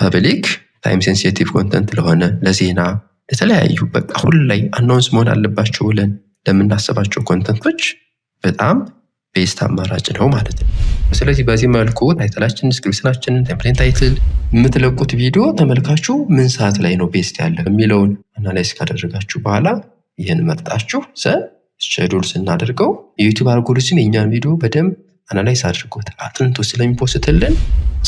Public time sensitive content ለሆነ፣ ለዜና፣ ለተለያዩ በቃ ሁሉ ላይ announce መሆን አለባቸው ብለን ለምናስባቸው content ኦች በጣም best አማራጭ ነው ማለት ነው። ስለዚህ በዚህ መልኩ title ኣችን፣ description ኣችንን፣ thumbnail title፣ የምትለቁት ቪዲዮ ተመልካቹ ምን ሰዓት ላይ ነው best ያለ የሚለውን analyze ካደረጋችሁ በኋላ ይህን መርጣችሁ then schedule ስናደርገው የ YouTube algorithm የእኛን ቪዲዮ በደንብ analyze አድርጎት አጥንቶ ስለሚ post ልን።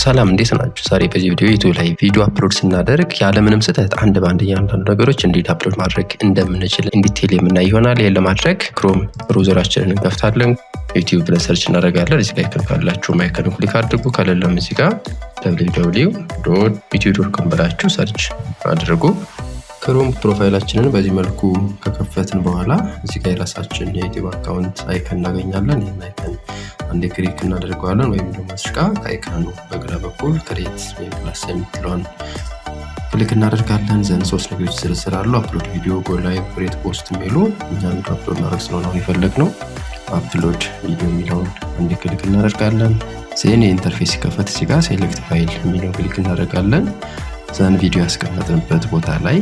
ሰላም፣ እንዴት ናችሁ? ዛሬ በዚህ ቪዲዮ YouTube ላይ ቪዲዮ upload ስናደርግ ያለምንም ስህተት አንድ በአንድ እያንዳንዱ ነገሮች እንዴት upload ማድረግ እንደምንችል in detail የምናይ ይሆናል። ይህን ለማድረግ Chrome browser ኣችንን እንከፍታለን። YouTube ብለን search እናደርጋለን። እዚህ ላይ icon ካላችሁ icon click አድርጉ። ከሌለም እዚህ ጋር www.youtube.com ብላችሁ search አድርጉ። Chrome profile ኣችንን በዚህ መልኩ ከከፈትን በኋላ እዚህ ጋር የራሳችን የ YouTube account icon እናገኛለን። ይህን icon አንዴ click እናደርገዋለን። ወይም ደግሞ እዚህ ጋር ከ icon ኑ በግራ በኩል create ወይም plus የምትለውን click እናደርጋለን። Then ሶስት ነገሮች ዝርዝር አሉ። Upload video፣ go live፣ create post የሚሉ። እኛ ቪዲዮ upload ማድረግ ስለሆነ አሁን የፈለግነው upload video የሚለውን አንዴ click እናደርጋለን። Then የ interface ሲከፈት እዚህ ጋር select file የሚለውን click እናደርጋለን። Then ቪዲዮ ያስቀመጥንበት ቦታ ላይ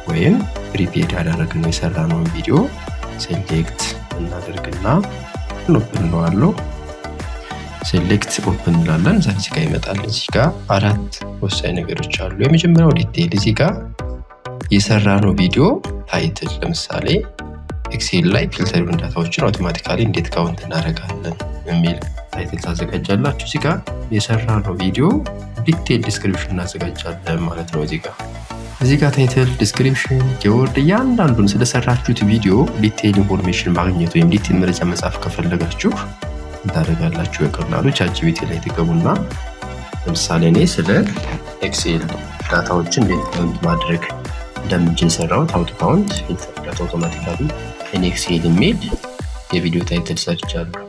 ወይም prepared ያደረግነው የሰራነውን ቪዲዮ select እናደርግና open እንለዋለን። Select open እንላለን። Then እዚህ ጋር ይመጣል። እዚህ ጋር አራት ወሳኝ ነገሮች አሉ። የመጀመሪያው detail፣ እዚህ ጋር የሰራነው ቪዲዮ title፣ ለምሳሌ Excel ላይ filter data ዎችን automatically እንዴት count እናደርጋለን የሚል title ታዘጋጃላችሁ። እዚህ ጋር የሰራነው ቪዲዮ detail description እናዘጋጃለን ማለት ነው። እዚህ ጋር title፣ description፣ keyword፣ እያንዳንዱን ስለሰራችሁት ቪዲዮ detail information ማግኘት ወይም detail መረጃ መጻፍ ከፈለጋችሁ ታደርጋላችሁ። በቀላሉ ChatGPT ላይ ትገቡና ለምሳሌ እኔ ስለ Excel data ዎችን እንዴት count ማድረግ እንደምንችል ሰራሁት፣ "how to count filter data automatically in Excel" የሚል የቪዲዮ title ሰርቻለሁ።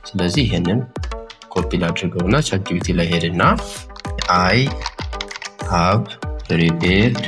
ስለዚህ ይህንን ኮፒ ላድርገውና ChatGPT ላይ ሄድና "I have prepared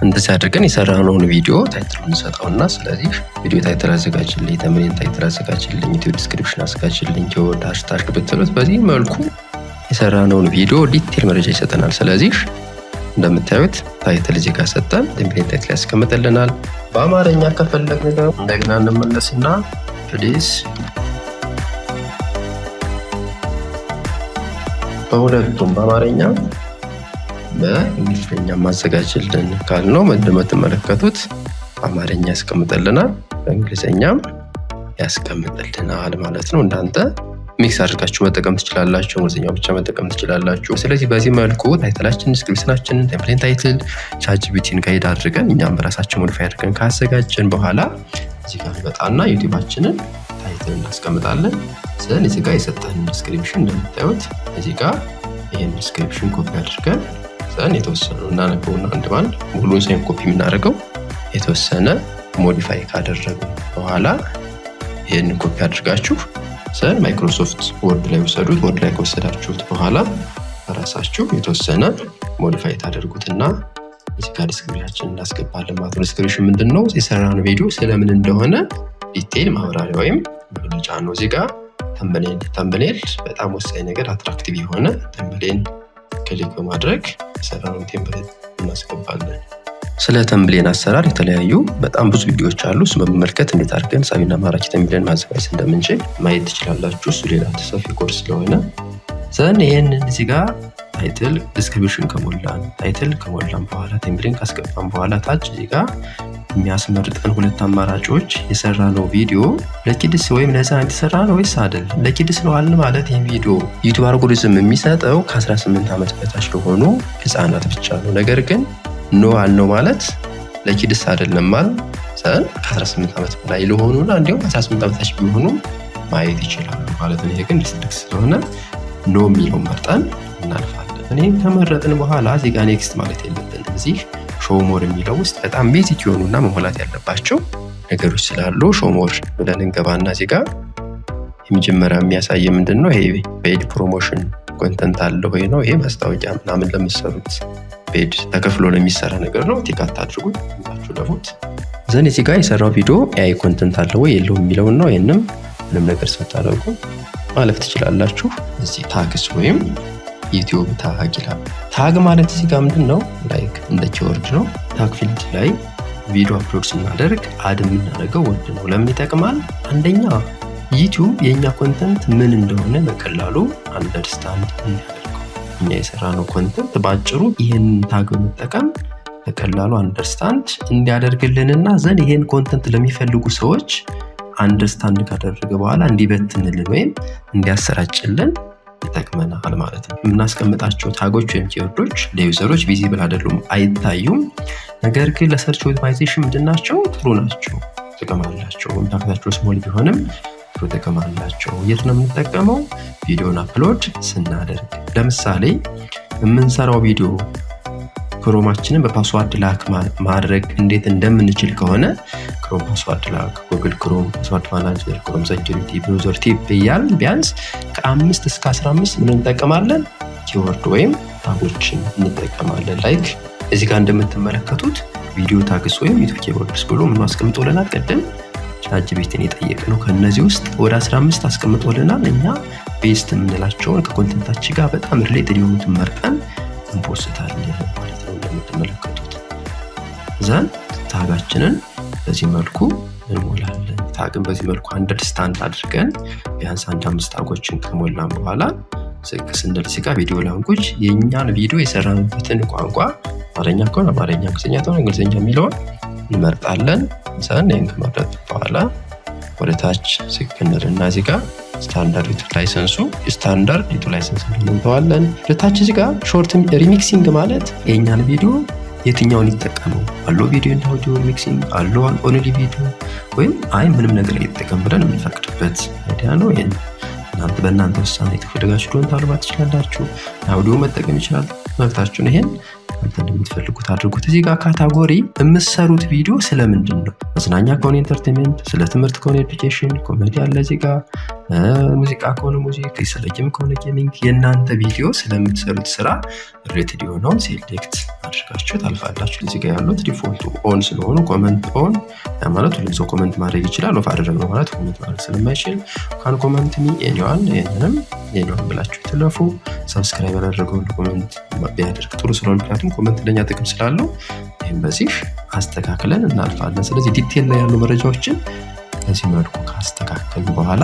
እንደዚህ አድርገን የሰራነውን ቪዲዮ title ኡን እንሰጠውና ስለዚህ ቪዲዮ title አዘጋጅልኝ፣ thumbnail title አዘጋጅልኝ፣ YouTube description አዘጋጅልኝ፣ keyword፣ hashtag ብትሉት በዚህ መልኩ የሰራነውን ቪዲዮ detail መረጃ ይሰጠናል። ስለዚህ እንደምታዩት title እዚህ ጋር ሰጠን፣ thumbnail title ያስቀምጥልናል። በአማርኛ ከፈለግን ደግሞ እንደገና እንመለስና please በሁለቱም በአማርኛ በእንግሊዝኛ ማዘጋጅልን ካልነው እንደምትመለከቱት አማርኛ ያስቀምጥልናል፣ በእንግሊዝኛም ያስቀምጥልናል ማለት ነው። እናንተ mix አድርጋችሁ መጠቀም ትችላላችሁ። እንግሊዝኛው ብቻ መጠቀም ትችላላችሁ። ስለዚህ በዚህ መልኩ title ኣችን፣ description ኣችንን፣ thumbnail title ChatGPT ን guide አድርገን እኛም በራሳችን modify አድርገን ካዘጋጀን በኋላ እዚህ ጋር እንመጣና YouTube ኣችንን title እናስቀምጣለን። Then እዚህ ጋር የሰጠን description እንደምታዩት እዚህ ጋር ይህን description copy አድርገን then የተወሰኑ እናነበውና አንድ ባንድ ሙሉን ሳይሆን ኮፒ የምናደርገው የተወሰነ modify ካደረጉ በኋላ ይህንን ኮፒ አድርጋችሁ then Microsoft Word ላይ ወሰዱት። Word ላይ ከወሰዳችሁት በኋላ በራሳችሁ የተወሰነ modify ታደርጉትና እዚህ ጋር description ኣችን እናስገባለን ማለት ነው። Description ምንድን ነው? የሰራነው ቪዲዮ ስለምን እንደሆነ detail ማብራሪያ ወይም መግለጫ ነው። እዚህ ጋር thumbnail በጣም ወሳኝ ነገር፣ attractive የሆነ thumbnail click በማድረግ የሰራነውን template እናስገባለን። ስለ thumbnail አሰራር የተለያዩ በጣም ብዙ ቪዲዮዎች አሉ። እሱ በመመልከት እንዴት አድርገን ሳቢና ማራኪ thumbnail ማዘጋጀት እንደምንችል ማየት ትችላላችሁ። እሱ ሌላ ሰፊ ኮርስ ስለሆነ። Then ይህንን እዚህ ጋር title description ከሞላን፣ title ከሞላን በኋላ፣ thumbnail ካስገባን በኋላ ታች እዚህ ጋር የሚያስመርጠን ሁለት አማራጮች የሰራነው ቪዲዮ ለ kids ወይም ለህፃናት የተሰራ ነው ወይስ አይደለም። ለ kids ነው አልን ማለት ይህ ቪዲዮ YouTube algorithm የሚሰጠው ከ18 ዓመት በታች ለሆኑ ህፃናት ብቻ ነው። ነገር ግን no አልነው ማለት ለ kids አይደለም ማለት ከ18 ዓመት በላይ ለሆኑና እንዲሁም ከ18 ዓመት በታች ቢሆኑ ማየት ይችላሉ ማለት ነው። ይሄ ግን restrict ስለሆነ no የሚለውን መርጠን እናልፋለን። ይህን ከመረጥን በኋላ እዚህ ጋር next ማለት የለብንም። እዚህ show more የሚለው ውስጥ በጣም basic የሆኑና መሞላት ያለባቸው ነገሮች ስላሉ show more ብለን እንገባና እዚህ ጋር የመጀመሪያ የሚያሳየ ምንድን ነው? ይሄ paid promotion content አለ ወይ ነው። ይሄ ማስታወቂያ ምናምን ለምትሰሩት paid ተከፍሎ ለሚሰራ ነገር ነው። Tick አታድርጉት፣ እለፉት። Then እዚህ ጋር የሰራው ቪዲዮ AI content አለ ወይ የለውም የሚለውን ነው። ይህንም ምንም ነገር ሳታደርጉ ማለፍ ትችላላችሁ። እዚህ tags ወይም YouTube tag ይላል። Tag ማለት እዚህ ጋር ምንድን ነው? Like እንደ keyword ነው። Tag field ላይ ቪዲዮ upload ስናደርግ add የምናደርገው word ነው። ለምን ይጠቅማል? አንደኛ YouTube የእኛ content ምን እንደሆነ በቀላሉ understand እንዲያደርገው፣ እኛ የሰራነው content በአጭሩ ይህንን tag በመጠቀም በቀላሉ understand እንዲያደርግልንና then ይሄን content ለሚፈልጉ ሰዎች understand ካደረገ በኋላ እንዲበትንልን ወይም እንዲያሰራጭልን ይጠቅመናል ማለት ነው። የምናስቀምጣቸው tag ኦች ወይም keyword ኦች ለ user ኦች visible አይደሉም፣ አይታዩም። ነገር ግን ለ search optimization ምንድን ናቸው? ጥሩ ናቸው፣ ጥቅም አላቸው። Impact ኣቸው small ቢሆንም ጥሩ ጥቅም አላቸው። የት ነው የምንጠቀመው? ቪዲዮን upload ስናደርግ። ለምሳሌ የምንሰራው ቪዲዮ Chrome ኣችንን በ password lock ማድረግ እንዴት እንደምንችል ከሆነ Chrome password lock፣ Google Chrome password manager፣ Chrome security፣ browser tip እያልን ቢያንስ ከ5 እስከ 15 ምን እንጠቀማለን? Keyword ወይም tag ኦችን እንጠቀማለን። Like እዚህ ጋር እንደምትመለከቱት video tags ወይም YouTube keywords ብሎ ምን አስቀምጦልናል? ቅድም ChatGPT ን የጠየቅነው ከእነዚህ ውስጥ ወደ 15 አስቀምጦልናል። እኛ best የምንላቸውን ከ content ኣችን ጋር በጣም related የሆኑትን መርጠን እንፖስታለን ማለት ነው። እንደምትመለከቱት then tag ኣችንን በዚህ መልኩ እንሞላለን። Tag ን በዚህ መልኩ understand አድርገን ቢያንስ አንድ አምስት tag ኦችን ከሞላን በኋላ ዝቅ ስንል እዚህ ጋር video language፣ የእኛን ቪዲዮ የሰራንበትን ቋንቋ አማርኛ ከሆነ አማርኛ፣ እንግሊዝኛ ከሆነ እንግሊዝኛ የሚለውን እንመርጣለን። Then ይህን ከመረጥ በኋላ ወደ ታች ዝቅ እንልና እዚህ ጋር standard YouTube license ኡ standard YouTube license እንተዋለን። ወደ ታች እዚህ ጋር short remixing ማለት የእኛን ቪዲዮ የትኛውን ይጠቀመው፣ allow video and audio remixing፣ allow only video ወይም አይ ምንም ነገር አይጠቀም ብለን የምንፈቅድበት idea ነው። ይህን እናንተ በእናንተ ውሳኔ የተፈለጋችሁ don't allow ማለት ትችላላችሁ። አውዲዮ መጠቀም ይችላል፣ መብታችሁን። ይሄን እናንተ እንደምትፈልጉት አድርጉት። እዚህ ጋር category፣ የምትሰሩት ቪዲዮ ስለምንድን ነው? መዝናኛ ከሆነ entertainment፣ ስለ ትምህርት ከሆነ education፣ ኮሜዲ አለ እዚህ ጋር፣ ሙዚቃ ከሆነ music፣ ስለ game ከሆነ gaming፣ የእናንተ ቪዲዮ ስለምትሰሩት ስራ related የሆነውን select አድርጋችሁ ታልፋላችሁ። እዚህ ጋር ያሉት default ኡ on ስለሆኑ comment on፣ ያ ማለት ሁሉም ሰው comment ማድረግ ይችላል። Off አደረግነው ማለት comment ማድረግ ስለማይችል can comment me anyone፣ ይህንንም anyone ብላችሁ ትለፉ። Subscribe ያላደረገውን comment ቢያደርግ ጥሩ ስለሆነ፣ ምክንያቱም comment ለኛ ጥቅም ስላለው ይህም በዚህ አስተካክለን እናልፋለን። ስለዚህ detail ላይ ያሉ መረጃዎችን በዚህ መልኩ ካስተካከልን በኋላ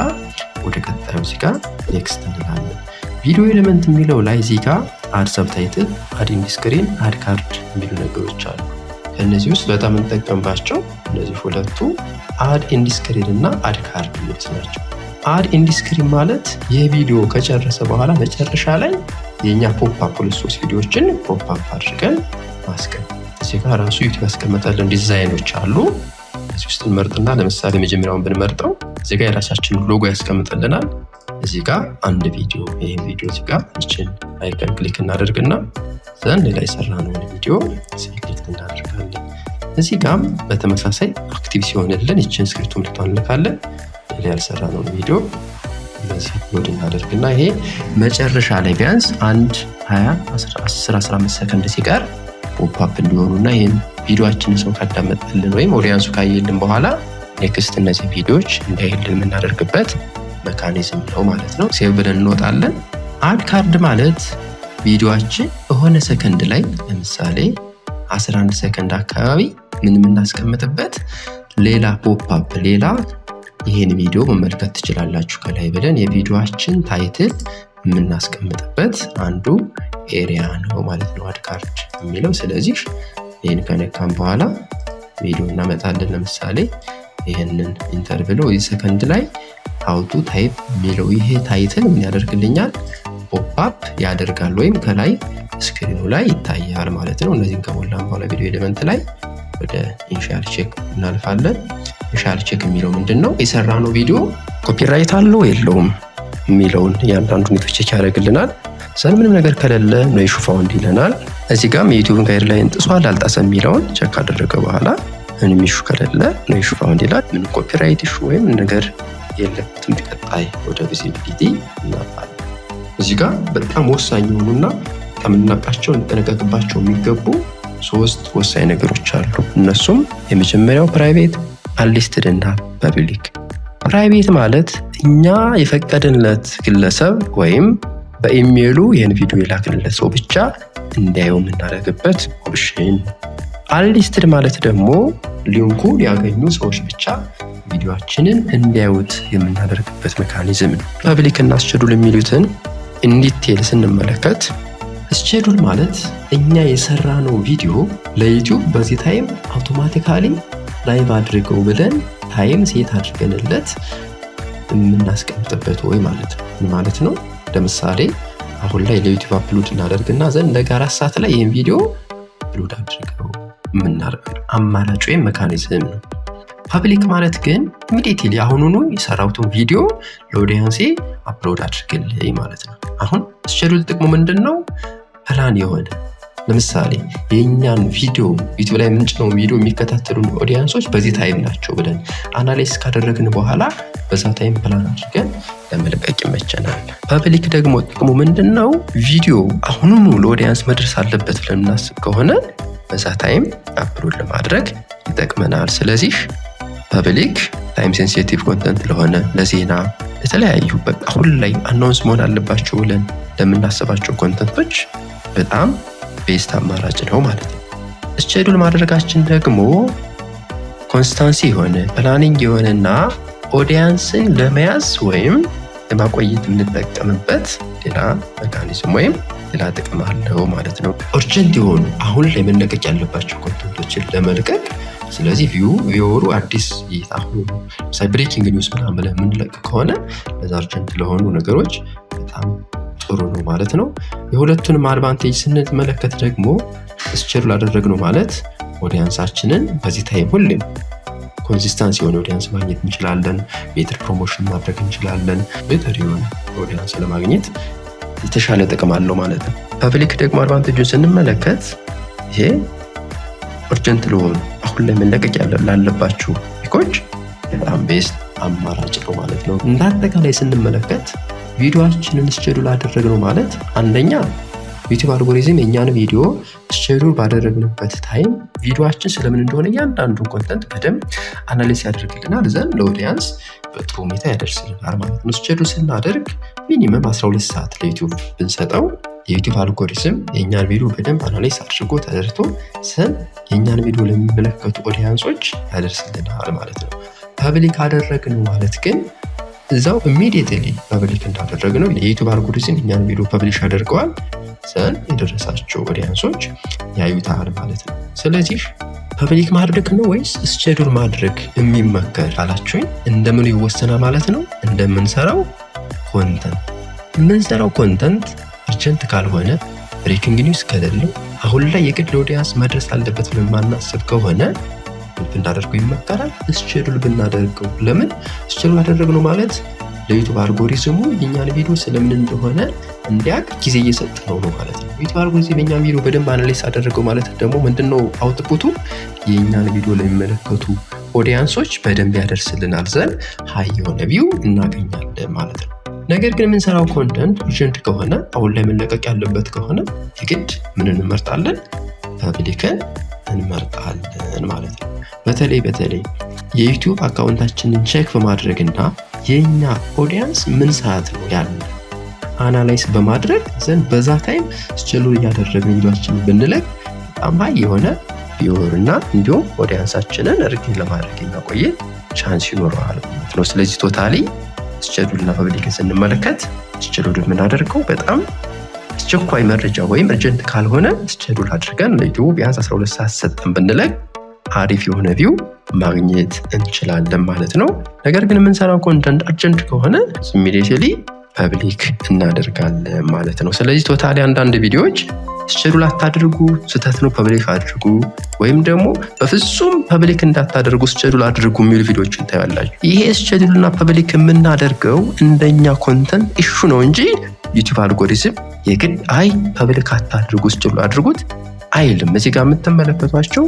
ወደ ቀጣዩ እዚህ ጋር next እንላለን። Video element የሚለው ላይ እዚህ ጋር add subtitle፣ add end screen፣ add card የሚሉ ነገሮች አሉ። ከእነዚህ ውስጥ በጣም እንጠቀምባቸው እነዚህ ሁለቱ add end screen እና add card የሚሉት ናቸው። Add end screen ማለት ይህ ቪዲዮ ከጨረሰ በኋላ መጨረሻ ላይ የእኛ pop up ሁለት ሶስት ቪዲዮዎችን pop up አድርገን ማስቀመጥ። እዚህ ጋር ራሱ YouTube ያስቀመጠልን ዲዛይኖች አሉ። እዚህ ውስጥ እንመርጥና ለምሳሌ መጀመሪያውን ብንመርጠው እዚህ ጋር የራሳችንን ሎጎ ያስቀምጥልናል። እዚህ ጋር አንድ ቪዲዮ፣ ይህን ቪዲዮ እዚህ ጋር ይችን icon click እናደርግና then ሌላ የሰራነውን ቪዲዮ select እናደርጋለን። እዚህ ጋም በተመሳሳይ active ሲሆንልን ይችን ስክሪፕቶ ምልክቷን እንልካለን። ሌላ ያልሰራነውን ቪዲዮ በዚህ upload እናደርግና ይሄ መጨረሻ ላይ ቢያንስ አንድ 20 10 15 ሰከንድ ሲቀር pop up እንዲሆኑ እና ይህን ቪዲዮችንን ሰው ካዳመጠልን ወይም audience ኡ ካየልን በኋላ next እነዚህ ቪዲዮዎች እንዲያይልን የምናደርግበት mechanism ነው ማለት ነው። Save ብለን እንወጣለን። Add card ማለት ቪዲዮችን በሆነ ሰከንድ ላይ፣ ለምሳሌ 11 ሰከንድ አካባቢ ምን የምናስቀምጥበት ሌላ pop up፣ ሌላ ይህን ቪዲዮ መመልከት ትችላላችሁ ከላይ ብለን የቪዲዮችን title የምናስቀምጥበት አንዱ area ነው ማለት ነው add card የሚለው። ስለዚህ ይህን ከነካም በኋላ ቪዲዮ እናመጣለን። ለምሳሌ ይህንን enter ብሎ ይህ ሰከንድ ላይ how to type የሚለው ይሄ title ምን ያደርግልኛል? Pop up ያደርጋል ወይም ከላይ screen ኑ ላይ ይታያል ማለት ነው። እነዚህን ከሞላን በኋላ video element ላይ ወደ initial check እናልፋለን። Initial check የሚለው ምንድን ነው? የሰራነው ቪዲዮ copyright አለው የለውም የሚለውን እያንዳንዱን check ያደርግልናል። Then ምንም ነገር ከሌለ no issue found ይለናል። እዚህ ጋም የ YouTube ን guideline ጥሷል አልጣሰ የሚለውን check ካደረገ በኋላ ምንም issue ከሌለ no issue found ይላል። ምንም copyright issue ወይም ነገር የለበትም። ቀጣይ ወደ visibility እናልፋለን። እዚህ ጋር በጣም ወሳኝ የሆኑና ከምናውቃቸው እንጠነቀቅባቸው የሚገቡ ሶስት ወሳኝ ነገሮች አሉ። እነሱም የመጀመሪያው private፣ unlisted እና public። Private ማለት እኛ የፈቀድንለት ግለሰብ ወይም በኢሜይሉ ይህን ቪዲዮ የላክንለት ሰው ብቻ እንዲያየው የምናደርግበት option። Unlisted ማለት ደግሞ link ኡን ያገኙ ሰዎች ብቻ ቪዲዮአችንን እንዲያዩት የምናደርግበት mechanism ነው። Public እና schedule የሚሉትን in detail ስንመለከት፣ schedule ማለት እኛ የሰራነው ቪዲዮ ለ YouTube በዚህ time automatically live አድርገው ብለን time set አድርገንለት የምናስቀምጥበት ወይ ማለት ነው። ምን ማለት ነው? ለምሳሌ አሁን ላይ ለ YouTube upload እናደርግና then ነገ 4 ሰዓት ላይ ይህን ቪዲዮ upload አድርገው የምናደርገው አማራጭ ወይም mechanism ነው። Public ማለት ግን immediately አሁኑኑ የሰራሁትን ቪዲዮ ለ audience ኤ upload አድርግልኝ ማለት ነው። አሁን schedule ጥቅሙ ምንድን ነው? ፕላን የሆነ፣ ለምሳሌ የእኛን ቪዲዮ YouTube ላይ የምንጭነው ቪዲዮ የሚከታተሉን audience ኦች በዚህ time ናቸው ብለን analyze ካደረግን በኋላ በዛ time plan አድርገን ለመልቀቅ ይመቸናል። Public ደግሞ ጥቅሙ ምንድን ነው? ቪዲዮ አሁኑኑ ለ audience መድረስ አለበት ብለን የምናስብ ከሆነ በዛ time upload ለማድረግ ይጠቅመናል። ስለዚህ public time sensitive content ለሆነ፣ ለዜና፣ ለተለያዩ በቃ አሁን ላይ announce መሆን አለባቸው ብለን ለምናስባቸው content ኦች በጣም best አማራጭ ነው ማለት ነው። Schedule ማድረጋችን ደግሞ consistency የሆነ፣ planning የሆነና ኦዲያንስን ለመያዝ ወይም ለማቆየት የምንጠቀምበት ሌላ mechanism ወይም ሌላ ጥቅም አለው ማለት ነው። Urgent የሆኑ፣ አሁን ላይ መለቀቅ ያለባቸው content ኦችን ለመልቀቅ፣ ስለዚህ viewer ኡ አዲስ አሁን ለምሳሌ breaking news ምናምን ብለን የምንለቅ ከሆነ ለዛ urgent ለሆኑ ነገሮች በጣም ጥሩ ነው ማለት ነው። የሁለቱንም advantage ስንመለከት ደግሞ schedule አደረግነው ማለት audience ኣችንን በዚህ time ሁሌም consistency የሆነ audience ማግኘት እንችላለን። Better promotion ማድረግ እንችላለን። Better የሆነ audience ለማግኘት የተሻለ ጥቅም አለው ማለት ነው። Public ደግሞ advantage ኡን ስንመለከት ይሄ urgent ለሆኑ፣ አሁን ላይ መለቀቅ ላለባቸው topic ኦች በጣም best አማራጭ ነው ማለት ነው። እንደ አጠቃላይ ስንመለከት ቪዲዮአችንን schedule አደረግነው ማለት አንደኛ YouTube algorithm የእኛን ቪዲዮ schedule ባደረግንበት time ቪዲዮአችን ስለምን እንደሆነ እያንዳንዱን content በደንብ analyze ያደርግልናል፣ then ለ audience በጥሩ ሁኔታ ያደርስልናል ማለት ነው። Schedule ስናደርግ minimum 12 ሰዓት ለ YouTube ብንሰጠው የ YouTube algorithm የእኛን ቪዲዮ በደንብ analyze አድርጎ ተረድቶ then የእኛን ቪዲዮ ለሚመለከቱ audience ኦች ያደርስልናል ማለት ነው። Public አደረግነው ማለት ግን እዛው immediately public እንዳደረግነው የ YouTube algorithm የእኛን ቪዲዮ publish ያደርገዋል፣ then የደረሳቸው audience ኦች ያዩታል ማለት ነው። ስለዚህ public ማድረግ ነው ወይስ schedule ማድረግ የሚመከር አላችሁኝ፣ እንደምኑ ይወሰናል ማለት ነው። እንደምንሰራው content። የምንሰራው content urgent ካልሆነ፣ breaking news ከሌለው፣ አሁን ላይ የግድ ለ audience መድረስ አለበት ብለን ማናስብ ከሆነ ብናደርገው ይመከራል። Schedule ብናደርገው። ለምን? Schedule አደረግነው ማለት ለ YouTube algorithm ኡ የእኛን ቪዲዮ ስለምን እንደሆነ እንዲያውቅ ጊዜ እየሰጠነው ነው ማለት ነው። YouTube algorithm የእኛን ቪዲዮ በደንብ analyze አደረገው ማለት ደግሞ ምንድነው output ኡ? የእኛን ቪዲዮ ለሚመለከቱ audience ኦች በደንብ ያደርስልናል፣ then high የሆነ view እናገኛለን ማለት ነው። ነገር ግን የምንሰራው content urgent ከሆነ፣ አሁን ላይ መለቀቅ ያለበት ከሆነ የግድ ምን እንመርጣለን? Public ን እንመርጣለን ማለት ነው። በተለይ በተለይ የ YouTube account ኣችንን check በማድረግ እና የኛ audience ምን ሰዓት ነው ያለ analyze በማድረግ then በዛ time schedule እያደረግን ቪዲዮአችንን ብንለቅ በጣም high የሆነ viewer እና እንዲሁም audience ኣችንን retain ለማድረግ የሚያቆየት chance ይኖረዋል ማለት ነው። ስለዚህ totally schedule እና public ን ስንመለከት schedule የምናደርገው በጣም አስቸኳይ መረጃ ወይም urgent ካልሆነ schedule አድርገን ለ YouTube ቢያንስ 12 ሰዓት ሰጠን ብንለቅ አሪፍ የሆነ view ማግኘት እንችላለን ማለት ነው። ነገር ግን የምንሰራው content urgent ከሆነ immediately public እናደርጋለን ማለት ነው። ስለዚህ totally አንዳንድ ቪዲዮዎች schedule አታድርጉ፣ ስህተት ነው፣ public አድርጉ፣ ወይም ደግሞ በፍጹም public እንዳታደርጉ schedule አድርጉ የሚሉ ቪዲዮዎችን ታያላችሁ። ይሄ schedule እና public የምናደርገው እንደኛ content issue ነው እንጂ YouTube algorithm የግድ አይ public አታድርጉ schedule አድርጉት አይልም። እዚህ ጋር የምትመለከቷቸው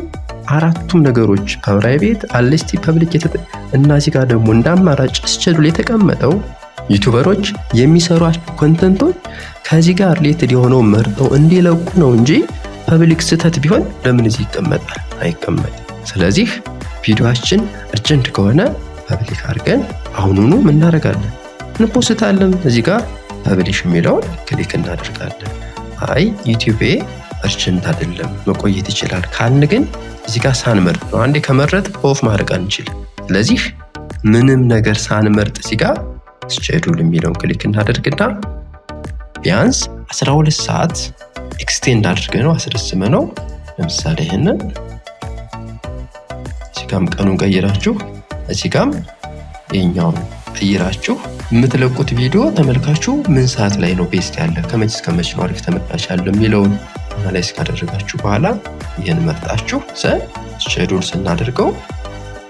አራቱም ነገሮች private፣ unlisted፣ public እና እዚህ ጋር ደግሞ እንደ አማራጭ schedule የተቀመጠው YouTuber ኦች የሚሰሯቸው content ኦች ከዚህ ጋር related የሆነው መርጠው እንዲለቁ ነው እንጂ public ስህተት ቢሆን ለምን እዚህ ይቀመጣል? አይቀመጥም። ስለዚህ ቪዲዮአችን urgent ከሆነ public አድርገን አሁኑኑ ምን እናደርጋለን? እን post ኣለን። እዚህ ጋር publish የሚለውን click እናደርጋለን። አይ ዩቲዩቤ urgent አይደለም፣ መቆየት ይችላል ካልን ግን እዚህ ጋር ሳንመርጥ ነው። አንዴ ከመረጥ off ማድረግ አንችልም። ስለዚህ ምንም ነገር ሳንመርጥ እዚህ ጋር schedule የሚለውን click እናደርግና ቢያንስ 12 ሰዓት extend አድርገነው አስረዝመነው። ለምሳሌ ይህንን እዚህ ጋም ቀኑን ቀይራችሁ፣ እዚህ ጋም ይሄኛውን ቀይራችሁ የምትለቁት ቪዲዮ ተመልካቹ ምን ሰዓት ላይ ነው best ያለ፣ ከመች እስከ መች ነው አሪፍ ተመልካች ያለው የሚለውን analyze ካደረጋችሁ በኋላ ይህን መርጣችሁ schedule ስናደርገው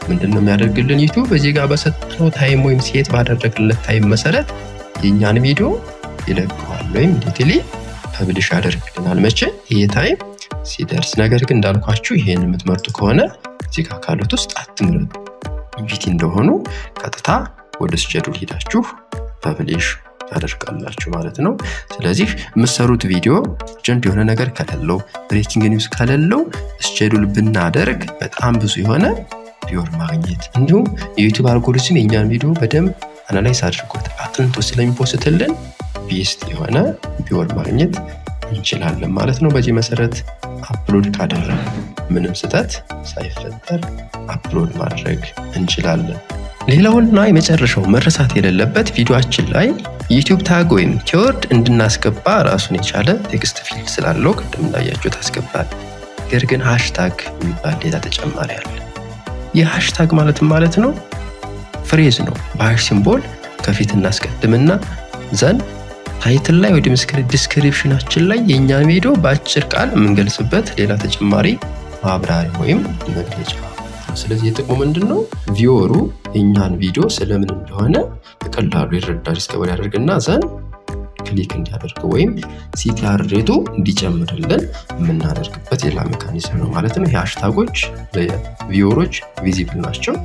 ምንድን ነው የሚያደርግልን? ዩቲዩብ እዚህ ጋር በሰጠነው time ወይም set ባደረግለት time መሰረት የእኛን ቪዲዮ ይለቀዋል ወይም immediately publish ያደርግልናል። መቼ? ይሄ time ሲደርስ። ነገር ግን እንዳልኳችሁ ይሄን የምትመርጡ ከሆነ እዚህ ጋር ካሉት ውስጥ አትምረጡ። Empty እንደሆኑ ቀጥታ ወደ schedule ሄዳችሁ publish ታደርጋላችሁ ማለት ነው። ስለዚህ የምትሰሩት ቪዲዮ urgent የሆነ ነገር ከሌለው፣ breaking news ከሌለው schedule ብናደርግ በጣም ብዙ የሆነ viewer ማግኘት እንዲሁም የዩቲዩብ አልጎሪዝም የእኛን ቪዲዮ በደንብ analyze አድርጎት አጥንቶ ስለሚ post ልን best የሆነ viewer ማግኘት እንችላለን ማለት ነው። በዚህ መሰረት upload ካደረግን ምንም ስህተት ሳይፈጠር upload ማድረግ እንችላለን። ሌላውና የመጨረሻው መረሳት የሌለበት ቪዲዮአችን ላይ ዩቲዩብ tag ወይም keyword እንድናስገባ ራሱን የቻለ text field ስላለው ቅድም እንዳያችሁ ታስገባል። ነገር ግን hashtag የሚባል ሌላ ተጨማሪ አለ። ይህ hashtag ማለት ማለት ነው phrase ነው። በ hash symbol ከፊት እናስቀድምና then title ላይ ወይ description ኣችን ላይ የእኛን ቪዲዮ በአጭር ቃል የምንገልጽበት ሌላ ተጨማሪ ማብራሪያ ወይም መግለጫ። ስለዚህ የጥቅሙ ምንድን ነው? Viewer ኡ የእኛን ቪዲዮ ስለምን እንደሆነ በቀላሉ ይረዳ፣ discover ያደርግና then click እንዲያደርግ ወይም CTR rate ኡ እንዲጨምርልን የምናደርግበት ሌላ mechanism ነው ማለት ነው። የ hashtag ኦች ለ viewer ኦች visible ናቸው።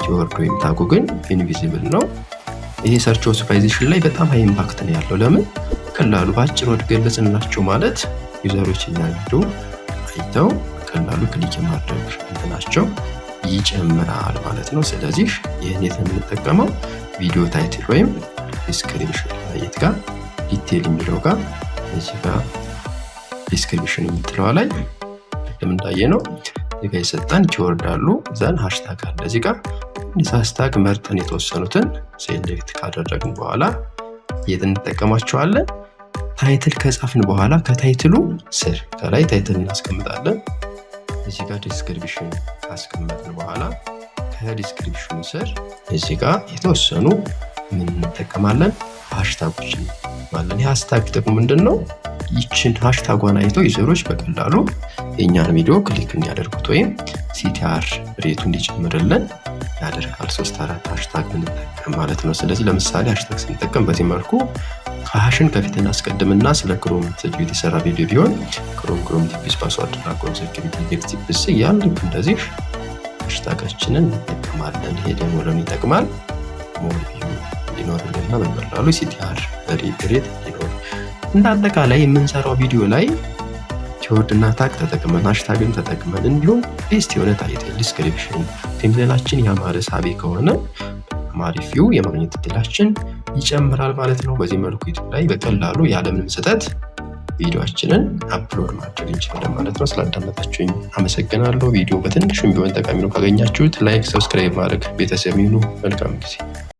Keyword ወይም tag ኡ ግን invisible ነው። ይሄ search optimization ላይ በጣም high impact ነው ያለው። ለምን? በቀላሉ በአጭር word ገለጽንላቸው ማለት user ኦች እኛን ቪዲዮ አይተው በቀላሉ click የማድረግ እንትናቸው ይጨምራል ማለት ነው። ስለዚህ ይህን የት ነው የምንጠቀመው? ቪዲዮ title ወይም description ላይ የት ጋር? Detail የሚለው ጋር፣ እዚህ ጋር description የምትለዋ ላይ ቅድም እንዳየነው እዚህ ጋር የሰጠን keyword አሉ፣ then hashtag አለ። እዚህ ጋር hashtag መርጠን የተወሰኑትን select ካደረግን በኋላ የት እንጠቀማቸዋለን? Title ከጻፍን በኋላ ከ title ኡ ስር ከላይ title እናስቀምጣለን። እዚህ ጋር description ካስቀመጥን በኋላ ከ description ኑ ስር እዚህ ጋር የተወሰኑ ምን እንጠቀማለን? Hashtag ኦችን እንጠቀማለን። ይህ hashtag ጥቅሙ ምንድን ነው? ይችን hashtag ኧን አይተው user ኦች በቀላሉ የእኛን ቪዲዮ click እንዲያደርጉት ወይም CTR rate ኡ እንዲጨምርልን ያደርጋል። ሶስት አራት hashtag ብንጠቀም ማለት ነው። ስለዚህ ለምሳሌ hashtag ስንጠቀም በዚህ መልኩ ከ hash ን ከፊት እናስቀድምና ስለ Chrome security የሰራ ቪዲዮ ቢሆን Chrome፣ Chrome tips፣ password እና Chrome security get tips እያልን ልክ እንደዚህ hashtag ኣችንን እንጠቀማለን። ይሄ ደግሞ ለምን ይጠቅማል? More view እንዲኖርልና በቀላሉ CTR rate እንዲኖር። እንደ አጠቃላይ የምንሰራው ቪዲዮ ላይ keyword እና tag ተጠቅመን፣ hashtag ን ተጠቅመን፣ እንዲሁም best የሆነ title፣ description፣ thumbnail ኣችን ያማረ ሳቢ ከሆነ አሪፍ view የማግኘት እድላችን ይጨምራል ማለት ነው። በዚህ መልኩ ዩቲዩብ ላይ በቀላሉ ያለምንም ስህተት ቪዲዮአችንን upload ማድረግ እንችላለን ማለት ነው። ስላዳመጣችሁኝ አመሰግናለሁ። ቪዲዮ በትንሹም ቢሆን ጠቃሚ ነው ካገኛችሁት like፣ subscribe ማድረግ ቤተሰብ ይሁኑ። መልካም ጊዜ።